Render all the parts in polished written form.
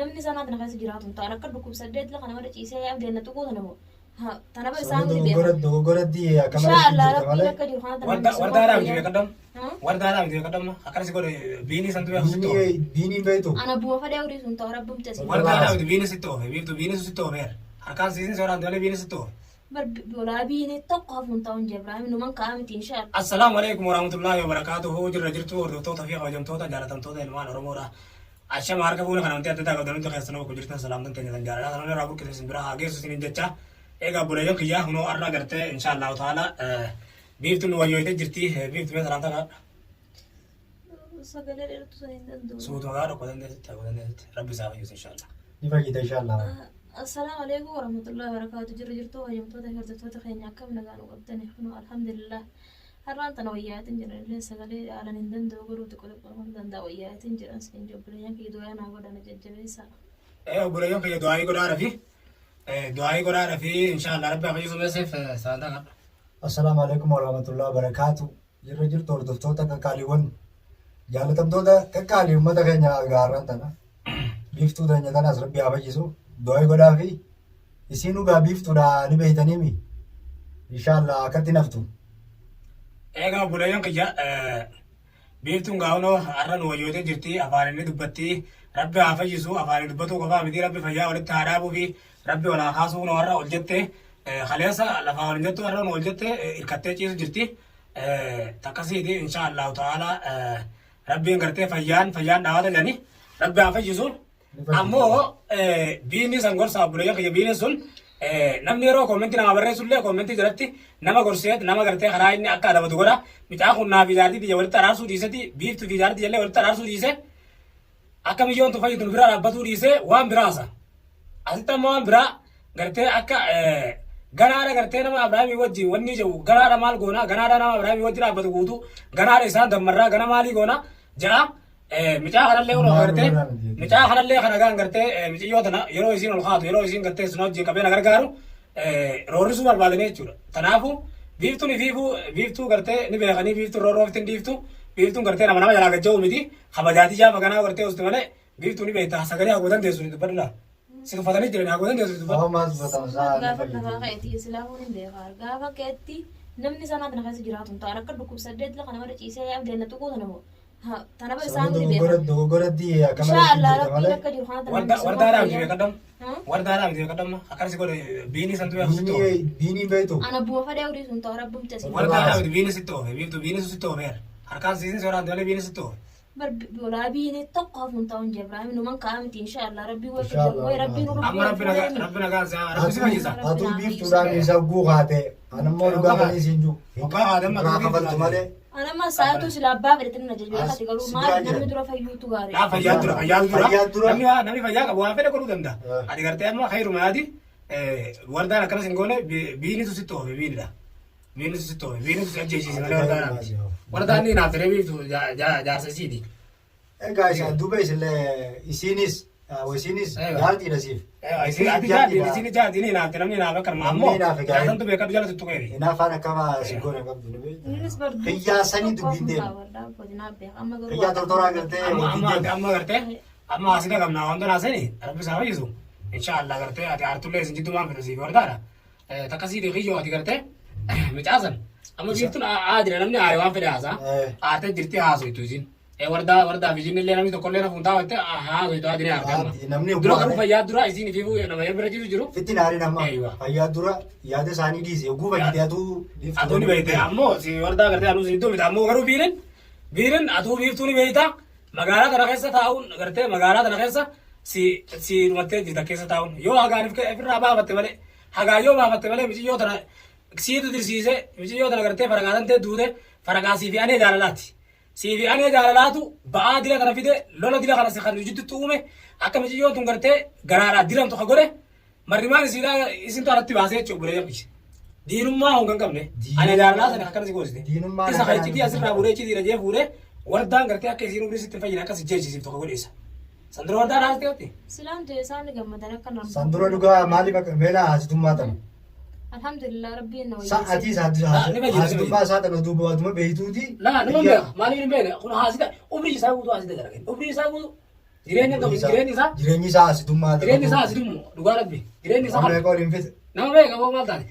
Namni sanaa tana keessa jiraatu hin ta'an akka dhukkubsaddeet lafa nama ciisee abdeen na tuquu tana moo tana bara isaan ni beekan. Dogoggoratti akka Inshaa malee Allah jirta rabbiin malee. akka jiru kana tana Warda namni wardaadhaa sun miti beekadham. Wardaadhaa miti beekadham akkanas godhe biinii santu beeku sitti oofe. Diiniin beektu. Ana buma fadhee horii sun ta'u rabbumti asii. Wardaadhaa miti biinii sitti oofe biiftu biinii sitti oofeera. Harkaan siisin sooraan malee biinii sitti oofe. Bar bolaabiin tokko hafuun ta'uun jee Ibraahim numan ka'a miti inshaa Allah. Assalaamu alaikum warahmatullahi wabarakatuhu. Jirra jirtu hordoftoota fi kabajamtoota jaalatamtoota ilmaan Oromoodha. Ashama harka fuula kana wanti adda addaa qabdan hundi keessanuu bakka jirtan salaamtan teenya tan jaalalaa sana irraa burqise isin biraa haa geessu isiniin jecha. Egaa obboleeyyan kiyyaa hunoo har'a gartee insha Allahu ta'ala biiftuun nu wayyooyte jirti. Biiftu mee salaamta kaadha. Sagalee dheertuu sana hin danda'u. Suutuma gaa dhokko dandeessitti haa dandeessitti. Rabbi isaa fayyisa insha Allah. Ni fayyita inshallah. Assalaamu alaikum warahmatullahi wabarakatuh. Jirra jirtu kabajamtoota fi hordoftoota keenya akkam nagaa nu qabdani? Kunoo alhamdulillah. Har'aan tana wayyaatiin jedhan illee sagalee haalan hin danda'u garuu xiqqoo xiqqoo hin danda'a wayyaatiin jedhan siin obboleeyyan kiyya du'aa naa godhana jajjabeessa. Obboleeyyan kiyya du'aayii godhaadha fi du'aayii godhaadha fi insha Allah Rabbi haa fayyisu meeseef salaamta kaadha. Assalaamu alaikum warahmatullahi wabarakatuh. Jirra jirtu hordoftoota qaqqaaliiwwan jaalatamtoota qaqqaalii uummata keenya gaarraan tana. Biiftuu teenya tanaas rabbi haa fayyisu. Du'aa godhaa fi isiin dhugaa biiftuudha ni beeytaniimi. Inshallah akkatti naftu. Egaa obboleeyyan kiyya biiftuun gaa'unoo har'a nu wayyootee jirti afaan inni dubbatti rabbi haa fayyisu afaan inni dubbatuu qofaa miti rabbi fayyaa walitti haa dhaabuu fi rabbi wal haa kaasuu kunoo har'a ol jette kaleessa lafaa ol hin jettu har'a nu ol jette hirkattee ciisu jirti takkasiiti insha Allahu ta'ala rabbiin gartee fayyaan fayyaan dhaawata jedhani rabbi haa fayyisu. Ammoo biinni san gorsa obboleeyyan kiyya biinni sun namni yeroo koomentii nama barreessu illee koomentii jalatti nama gorsee nama gartee karaa inni akka adabatu godha. Mucaa kun naa fi jaartii tiyya walitti araarsuu dhiiseti biiftuu fi jaartii jallee walitti araarsuu dhiise akka miyyoon tun fayyitu nu bira dhaabbatuu dhiise waan biraasa. Asitti ammoo waan biraa gartee akka ganaadha gartee nama Abrahaamii wajjin wanni jedhu ganaadha maal goona ganaadha nama Abrahaamii wajjin dhaabbatu guutuu ganaadha isaan dammarraa gana maalii goona jedha. Micaa kanallee ol gartee micaa kanallee kana gaan gartee miciyyoo tana yeroo isiin ol kaatu yeroo isiin gartee sun wajjin qabee na gargaaru roorrisuu barbaadanii jechuudha. Kanaafuu biiftuun ifiifuu biiftuu gartee ni beekanii biiftuun roorroofti hin dhiiftu biiftuun gartee nama nama jalaa gajja'u miti kabajaatii jaafa ganaa gartee usti malee biiftuu ni beekta sagalee hagoo dandeessu ni dubbadhu laa. Si tuffatanii jiran hagoo dandeessu ni dubbadhu. Amma maal tuffatama isaa ni Gaafa lafaa fayyita. ka'eeti islaamuun hin beekaa. Gaafa ka'etti namni sanaa tana keessa jiraatu hin ta'an akka dhukkubsaddeet lafa nama ciisee abdeen na tuquu tana moo tana bara isaan ni beekan. Dogoggoratti akka Inshaa malee Allah jirta rabbiin malee. akka jiru kana tana Warda namni sun wardaadhaa miti fayyaa. beekadham. Wardaadhaa miti beekadham akkanas godhe biinii santu beeku sitti oofe. Diiniin beektu. Ana buma fadhee horii sun ta'u rabbumti asii. Wardaadhaa miti biinii sitti oofe biiftu biinii sitti oofeera. Harkaan siisin sooraan malee biinii sitti oofe. Bar bolaabiin tokko hafuun ta'uun jee Ibraahim numan ka'a miti inshaa Allah rabbii way Inshaa Allah. way rabbiin Amma rabbi nagaa rabbi nagaa si rabbi si fayyisa. Atuu biiftuudhaan isa guukaate. Anammoo dhugaa kan isiin jiru. Hoggaa haadha amma Irraa kafaltu malee. Anama sa'aatu sila abbaa fedhetti na jajjabeeffate garuu As- maal si biraa namni jira. dura fayyuutu gaarii. Laa fayyaa dura fayyaa dura. Fayyaa dura. Namni waa namni fayyaa qabu waan fedhe godhuu danda'a. Ati gartee amma khayruma yaadi wardaan akkanas hin goone biinitu sitti oofe biinidha. Biinitu sitti oofe biinitu si ajjeesiise malee wardaan miti. Wardaan ni naaf tiree biiftu jaarsa isiiti. Egaa isa duuba isillee isiinis isiinis Egaa. jaartiidha siif. Isin ati jaartiin isin jaartiin ni naafte namni naaf akkanuma Namni ammoo naaf egaa. jaarsantu beekatu jala tuttuqeeri. Hinaafaan akkama si goone qabdu ni Innis beekta. bar Hiyyaasanii dubbiin deemu. Amma garuu Hiyyaa tortoraa gartee Amma wajjin amma deemu. amma gartee amma asii qabna wanta naasani rabbi isaa fayyisu insha Allah gartee ati aartullee isin jidduu maan fedhu siif wardaadha. Takkasii kiyyoo ati gartee micaasan amma biiftuun aadira namni aare waan fedhe haasaa aartee jirti haasoitu isin. Wardaa wardaa fi isin illee namni tokkollee nafuun taa'atte haasoitu aadire aarte amma. Namni Dura garuu fayyaa dura isin ifiifuu nama bira jiru jiru. Fitti naariin amma Eeywa. fayyaa dura yaada isaanii dhiise oguu fayyite atuu biiftuu Atuu ni beekte ammoo si wardaa gartee anuu si iddoo miti ammoo garuu biirin biirin atuu biiftuu ni beekta magaalaa tana keessa taa'uun gartee magaalaa tana keessa si si dhumattee jirta keessa taa'uun yoo hagaan ofirraa baafatte malee hagaan yoo baafatte malee miciyyoo tana siitu dirsiise miciyyoo tana gartee faraqaa tantee duute faraqaa sii fi anee jaalalaati. Sii fi anee jaalalaatu ba'aa dila kana fide lola dila kana si kan jidduutti uume akka miciyyoon tun gartee garaadhaa diramtu ka godhe marrimaan isiidhaa isintu alatti baasee jechuudha obboleeyyan kiyya. Diinummaa honga hin qabne. Ani jaalalaa sana akkana si goosite. Diinummaan Isa kan akkanaa iccitii asirraa fuudhee iccitii dhajee fuudhee wardaan gartee akka isiin umrii sitti hin fayyine akka si jeechisiiftu ka godhe isa. San dura wardaan haastee hotti. Silaan ta'e isaan gammadan akka nama. San dura dhugaa maaliif akka meelaa haasitummaa tana. Alhamdulillah rabbiin na Sa wayyeesse. atiis Ni fayyada, ni haasitummaa isaa tana duuba waatuma beeytuuti. Laa nama beeka maaliif hin beekne kun haasida umrii isaa guutuu haasida dalagan umrii isaa guutuu. Jireenya qabu jireenyi isaa Jireenyi isaa asidummaa jireenyi isaa asidummu dhugaa rabbi jireenyi isaa Amma eegaa waliin fixe. Nama beeka boo maal taate?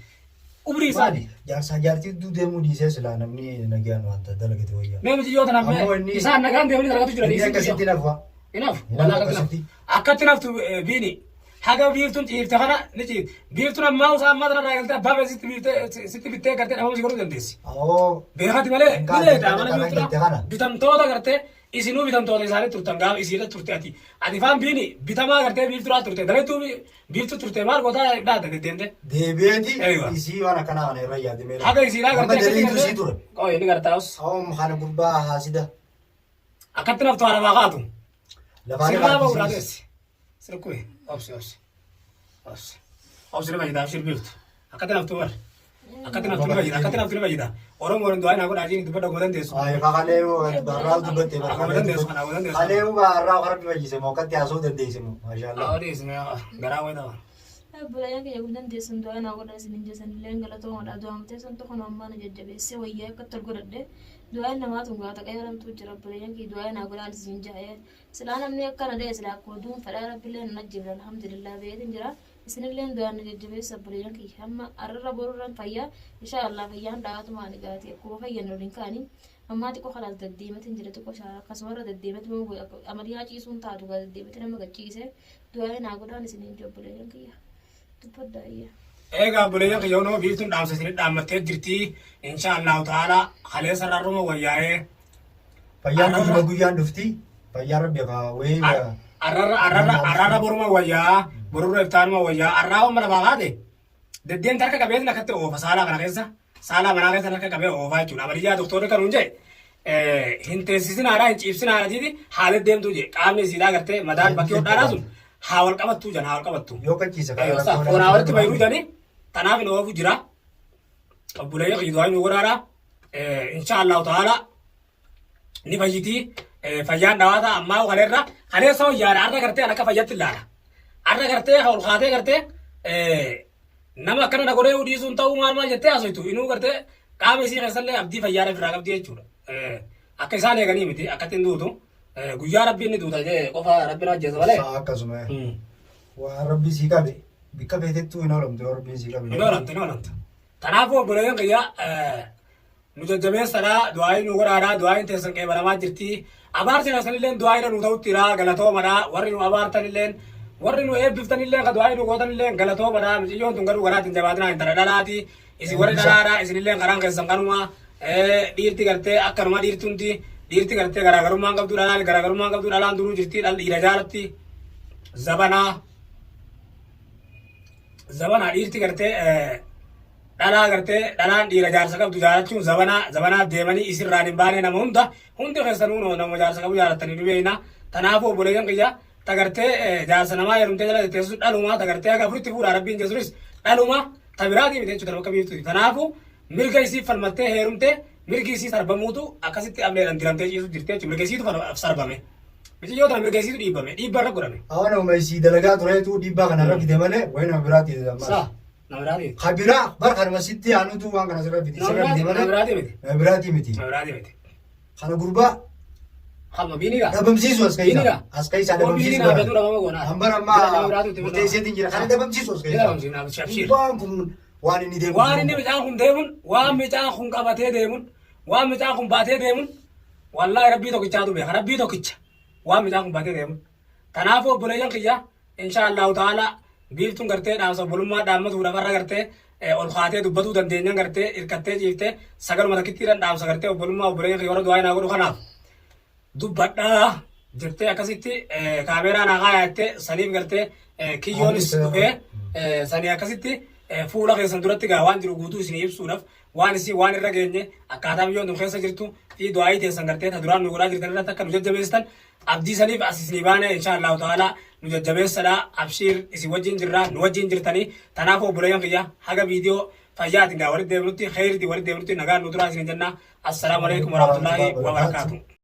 Umrii isaati. Jaarsaa jaartii gidduu deemuu dhiisee silaa namni nagaan wanta dalagate wayyaa. Mee miti yoo tanaaf Ammoo mee inni- isaan nagaan deemanii dalagatu jiran Inni isin akkasitti nafa. Inaaf Inni walaa akkatti naftu. akkasitti. Akkatti naftu biini. Haga biiftuun ciifte kana ni ciifte. Biiftuun ammaa usaa ammaa tana irraa galtee abbaa fedhe sitti biiftee sitti bittee gartee dhabama si godhuu dandeessi. Awoo. Beekati malee Hin ni kaate, beekta kana amala kana biiftuudha. jette kana. Bitamtoota gartee isinuu bitamtoota isaanii turtan gaafa isiirra turte ati. Ati faan biini bitamaa gartee biiftuudhaa turte. Dalaytuu biiftuu turte maal gootaa dhaadda deddeemte. Deebi'eeti Eeywa. isii waan akkanaa kana irra yaadimee. Haga isiidhaa Amma gartee akkatti daliitu isii ture. Qoy inni gartaa'us. Awoo kana gurbaa haasida. Akkatti naftu haala baa kaatu. Lafaan Sirraa ba'u irraa dhaateessi. Sirkuwe obsi obsi. Obsi. Obsi ni fayyada abshir biiftu. Akkatti naftu bar. Akkatti naftu ni fayyada. Akkatti naftu ni fayyada. Oromoon du'aa naa godhaa jiin dubbadha akkuma dandeessu. Ay, kakalee barraa dubbatte Akkuma dandeessu kana akkuma dandeessu. Kalee barraa rabbi fayyise moo akkatti haasoo dandeesse moo maashaallah. Odeessi garaa wayii ta'a. Obboleeyyan kiyya kun dandeessan du'aa naa godhaa isin hin jesan illeen galatoomadha du'aa mutee santu kun ammaa na jajjabeessee wayyaa akka tol godhadhe du'aan namaa tun gaata qayaramtuu jira obboleeyyan kiyya du'aa naa godhaan isin jaa'ee silaa namni akkana ta'e silaa akkuma duun fedhaa rabbillee na ajjibra alhamdulillah beetin jira isinilleen du'aan na jajjabeessa obboleeyyan kiyya amma arrarra borurran fayyaa insha Allah fayyaan dhaatumaa ni gaati akkuma fayyan waliin kaanii ammaa xiqqoo kalaas deddeematin jira xiqqoo shaara akkasumarra deddeemati amaliyaa ciisuun taatu gaa deddeemati nama gachiise du'aa naa godhaan isiniin jiru obboleeyyan kiyya dubbadhaa iyya. Egaa obboleeyyan kiyya hunoo biiftuun dhaamsa isinit dhaammattee jirti. Insha Allahu ta'ala kaleessa rarruma wayyaa'ee Fayyaan guyyuma guyyaan dhufti. Fayyaan rabbi haa wayii. arrarra arrarra arrarra boruma wayyaa borurra iftaanuma wayyaa arraa amma lafaa kaate deddeemta harka qabeetiin akkatti oofa saalaa kana keessa saalaa manaa keessa harka qabee oofaa jechuudha. Amaliyyaa doktorri kan hun jedhe hin teessisinaadhaa hin ciibsinaadhaa jiiti haa deddeemtuu jedhe qaamni isiidhaa gartee madaan bakki hodhaadhaa sun haa wal qabattuu jedhan haa wal qabattu. Yoo qachiise Ayyo, sa foonaa walitti bayruu jedhanii tanaaf hin oofu jira. Obboleeyyan kiyya du'aa nu godhaadha. Insha Allahu ta'ala ni fayyiti. Fayyaan dhawaata ammaa kaleerra kaleessa wayyaadha har'a gartee an akka fayyatti ilaala. Har'a gartee ol kaatee gartee nama akkana na godhee dhiisuun ta'uu maal maal jettee haasoftu inuu gartee qaama isii keessallee abdii fayyaadha ofirraa qabdi jechuudha. Akka isaan eeganii miti akkatti hin duutu. Guyyaa rabbiin ni duuta jee qofa rabbiin ajjeesa malee. Sa'a akkasuma. Waan rabbi sii qabe bikka feetettuu hin oolamtu yoo rabbiin sii qabe. Hin oolamtu hin oolamtu. Kanaafuu obboleeyyan kiyya nu jajjabeessadha du'aayii nu godhaadha du'aayiin teessan qeebalamaa jirti. Abaarsi keessanilleen du'aayiidha nu ta'utti jira galatoomadha warri nu abaartanilleen warri nu eebbiftanilleen ka du'aayii nu gootanilleen galatoomadha miciyyoon tun garuu garaatti hin jabaatinaa intala dhalaati isin warri dhalaadha isinilleen karaan keessan kanuma dhiirti gartee akkanuma dhiirti hundi dhiirti gartee garaagarummaan qabdu dhalaan garaagarummaan qabdu dhalaan duruu jirti dhal dhiira jaalatti zabanaa zabanaa dhiirti gartee dhalaa gartee dhalaan dhiira jaarsa qabdu jaalachuun zabanaa zabanaa deemanii isirraan hin baane nama hunda hundi keessanuu nama jaarsa qabu jaalattanii ni beekna kanaafuu obboleeyyan kiyya ta gartee jaarsa namaa heerumtee jala teessu dhaluma ta gartee haga afuritti fuudhaa rabbiin jesuunis dhaluma ta biraatii miti jechuudha bakka biiftuuti kanaafuu mirga isii falmattee heerumtee mirgi isii sarbamuutu akkasitti ableedhaan diramtee ciisu jirti jechuudha mirga isiitu sarbame miciyyoota tana mirga isiitu dhiibbame dhiibba irra godhame. Awwa nama isii dalagaa tureetu dhiibbaa kana irra fide malee wayi nama biraati ammas. Saa nama biraatii miti. Ka biraa bar kanuma sitti aanutu waan kana sirra fide Nama sirra fide biraatii malee nama biraatii miti. nama biraatii miti. Nama biraatii miti. Kana gurbaa Hamma biini gaa. dhabamsiisu as Biini keessa. gaa. As keessa Boo biini dhabamsiisu naa bara. beektuu dhabama goonaa. Hambar Nama ammaa biraatu itti murteesseetiin jira. Kana dhabamsiisu as Ni keessa. dhabamsiifna abshiir. Gurbaan kun waan inni deemu. Waan inni mucaan kun deemuun waan mucaan kun qabatee deemuun waan mucaan kun baatee deemuun wallaahi rabbii tokkichaatu beeka rabbii tokkicha waan mucaan kun baatee deemuun. Kanaafuu obboleeyyan kiyya insha Allahu ta'ala biiftuun gartee dhaamsa obbolummaa dhaammatuudhaaf har'a gartee ol kaatee dubbatuu dandeenyan gartee hirkattee ciiftee sagaluma takkittiidhaan dhaamsa gartee obbolummaa obboleeyyan kiyya warra du'aa naa godhu kanaaf dubbadhaa jettee akkasitti kaameeraa naa kaayaa jettee saniif gartee kiyyoonis dhufee sanii akkasitti fuula keessan duratti gaa waan jiru guutuu isinii ibsuudhaaf waan isin waan irra geenye akkaataa biyyoon tun keessa jirtu fi du'aayii teessan gartee ta duraan nu godhaa jirtan irratti akka nu jajjabeessitan abdii saniif as isinii baane insha Allahu ta'ala nu jajjabeessadha abshiir isin wajjin jirra nu wajjin jirtanii tanaafuu obboleeyyan kiyya haga viidiyoo fayyaatiin gaa walitti deebinutti kheyriitiin walitti deebinutti nagaan nu turaa isin jenna assalaamu alaikum warahmatullaahi wabarakaatuh.